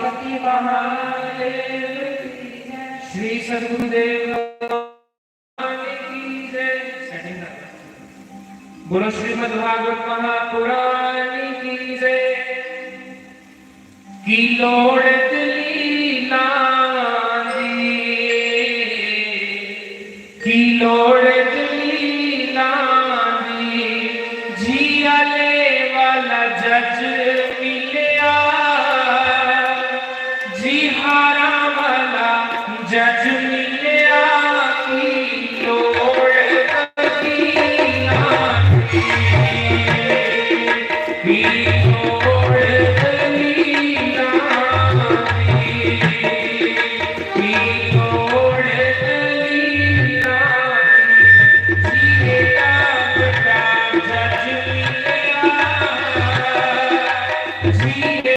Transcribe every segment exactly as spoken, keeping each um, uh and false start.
महादेव की जय। श्री सद्गुरुदेव भगवान की जय। Setting कर। बोलो श्रीमद् भागवत महापुराण की जय। की लोड़ दलीलां दी, की लोड़ दलीलां दी, जी आले वाला जज मिलया, जी हारां वाला जज मिलया, की लोड़ दलीलां दी, की लोड़ दलीलां दी, की लोड़ दलीलां दी, जीए आपका जज मिलया, जीए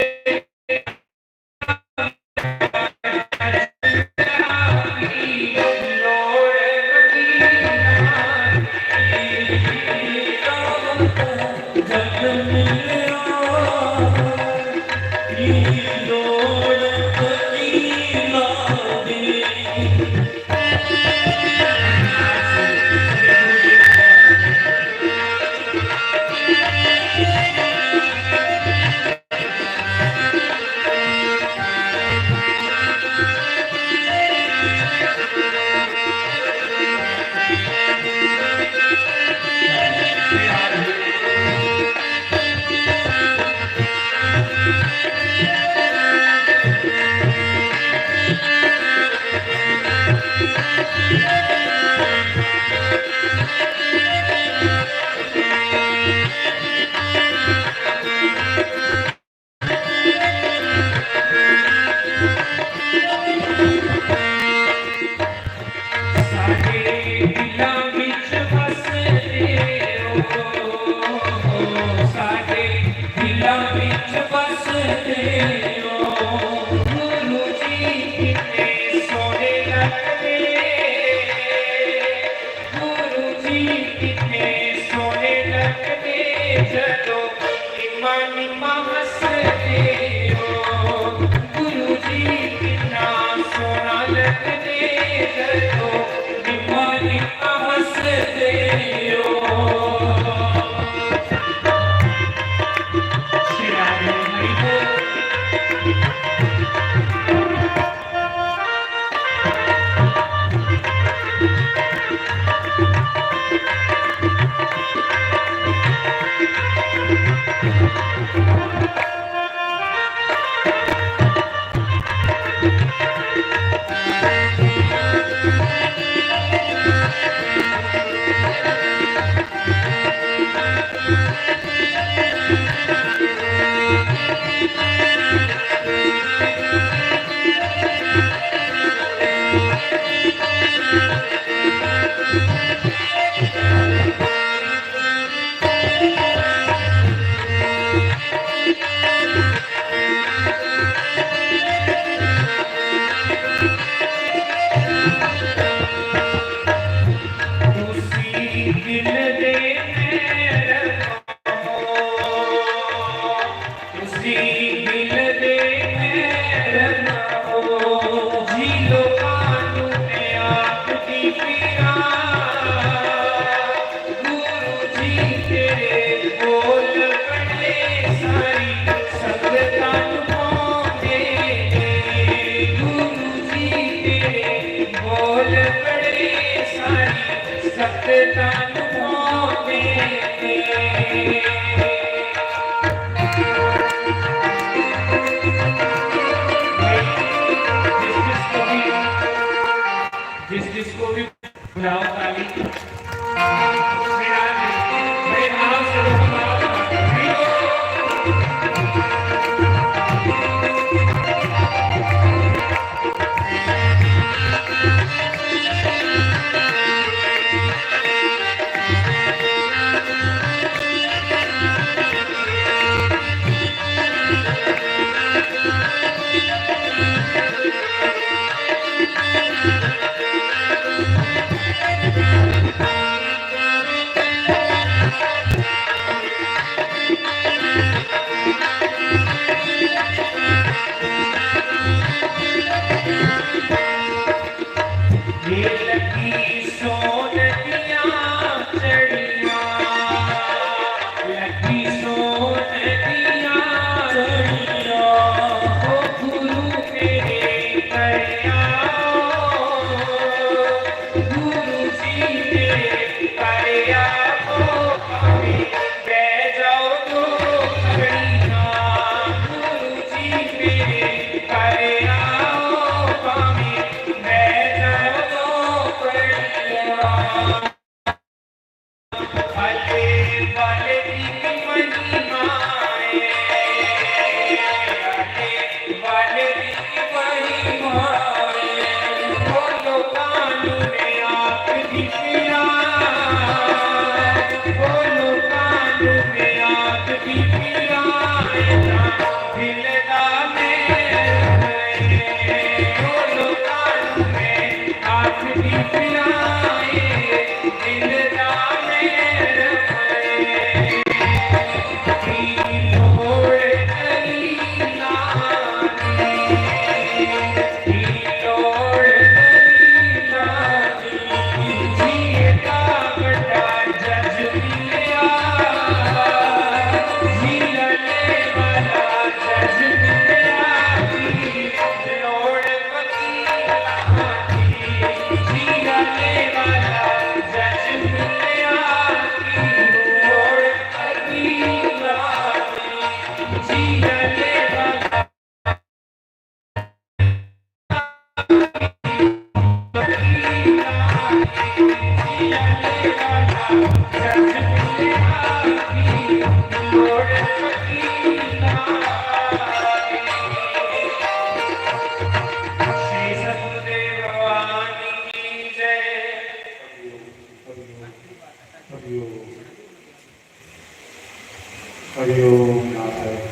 हरिओम नारायण,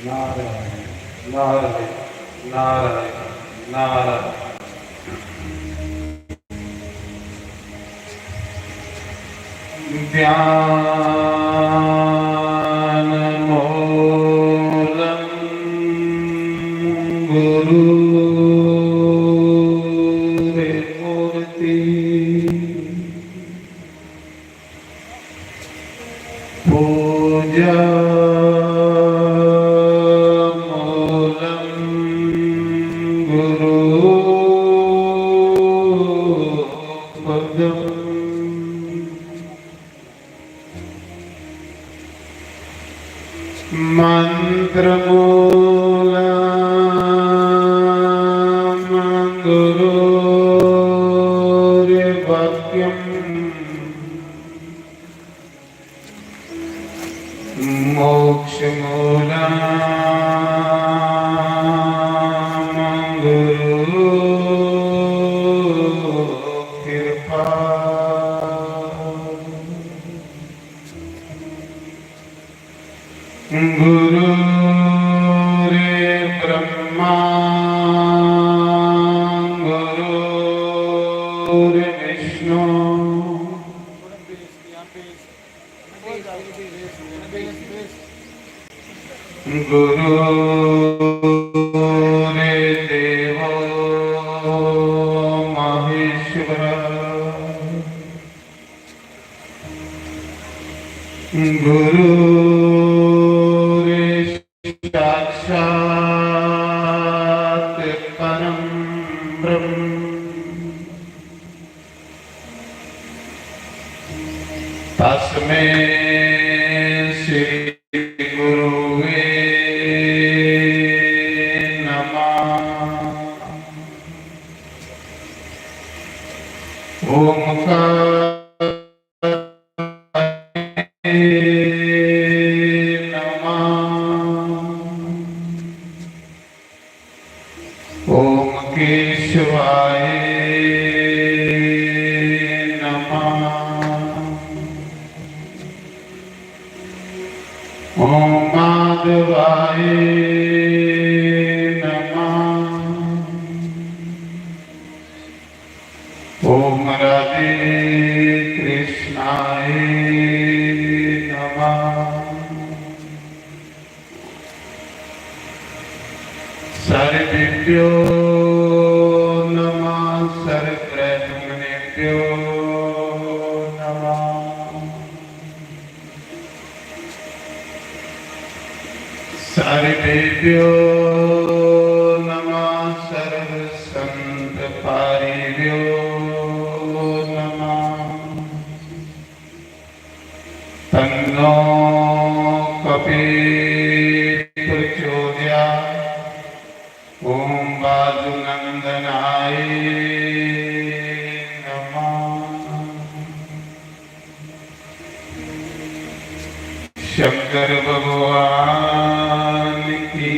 नारायण, नारायण, नारायण, नारायण। ध्यान मूलं गुरुर्मूर्ति। पूजा मूलं गुरुपदम्। मन्त्रमूलं गुरुर्वाक्यम्। मोक्षमूलं गुरुकृपा। गुरुर्ब्रह्मा गुरुर्विष्णु। गुरुर्देवो महेश्वर। गुरुर्साक्षात् परं ब्रह्म। तस्मै श्री गुरुवे नमः। ओंकार नमः। ओम केशवाय नमः। ओम माधवाय नमः। ओम राधे कृष्णाय नमः। सर्वेभ्यो नमः, सर्वब्राह्मणेभ्यो नमः। सर्वेभ्यो नमः, सर्वसंतपारिभ्यो नमः। तन्नो कपि प्रचोदयात्। ओम वासुनंदनाय नमः। शंकर भगवान की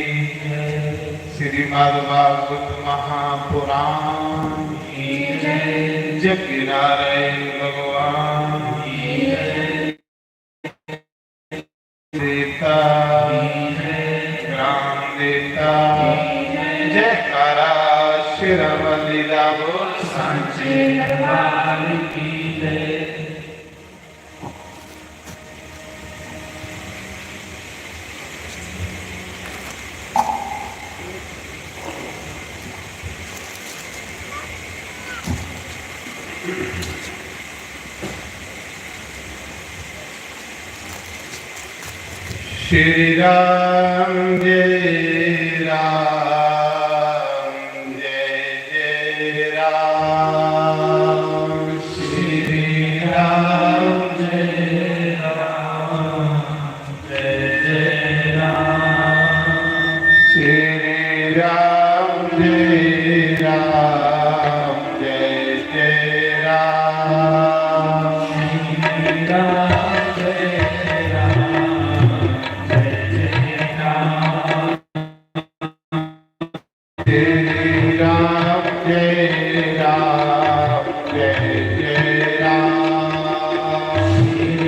जय। श्री श्रीमद् भागवत महापुराण की जय। जग नारायण भगवान की जय। देवता की जय। राम देवता की जय। जयकारा शेरावाली दा बोल। सांचे दरबार की जय। श्री राम जय राम जय जय राम। श्री राम जय राम जय जय राम। श्री राम जय राम जय जय राम। श्री राम जय राम जय जय राम। श्री राम जय राम जय जय राम। श्री राम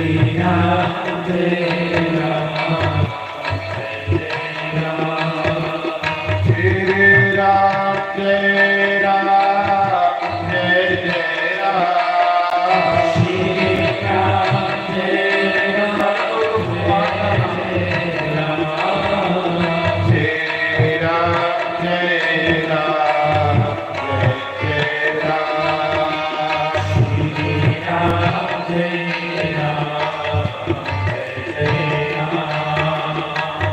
जय राम जय जय राम। श्री राम जय राम जय जय राम। श्री राम जय राम जय जय राम। श्री राम जय राम जय जय राम। श्री राम जय राम जय जय राम।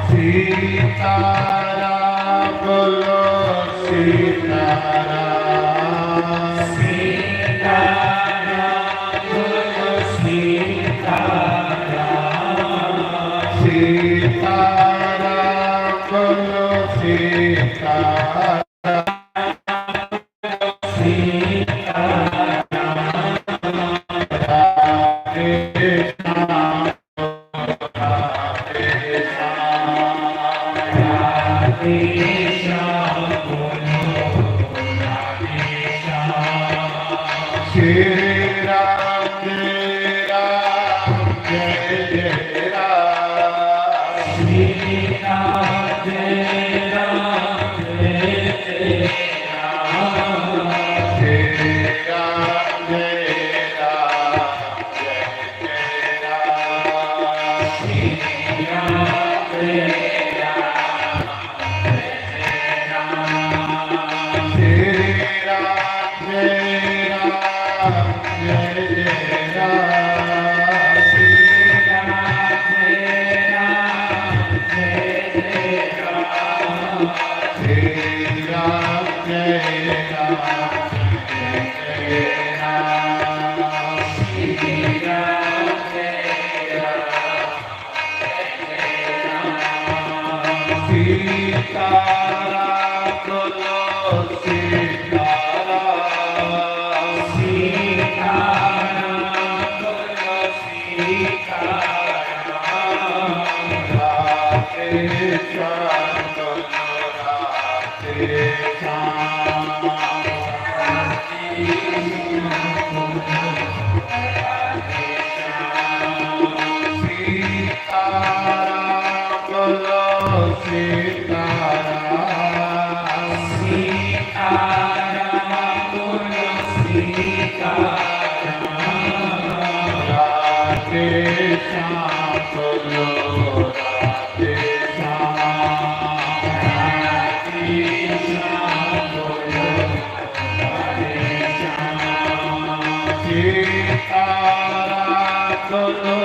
सीताराम बोलो सीताराम। सीताराम बोलो सीताराम। सीताराम बोलो सीताराम। सीताराम। राधे श्याम। श्री राम जय राम जय जय राम। श्री राम जय राम जय जय राम। श्री राम जय राम जय जय राम। श्री राम जय राम जय जय राम। श्री राम जय राम जय जय राम। श्री राम जय राम जय जय राम। श्री राम जय राम जय जय राम। श्री राम जय राम। सीताराम बोलो सीताराम। सीताराम बोलो सीताराम। राधे श्याम बोलो राधे श्याम। सीताराम बोलो सीताराम। सीताराम बोलो सीताराम। राधे श्याम बोलो राधे श्याम। राधे श्याम बोलो राधे श्याम। सीताराम बोलो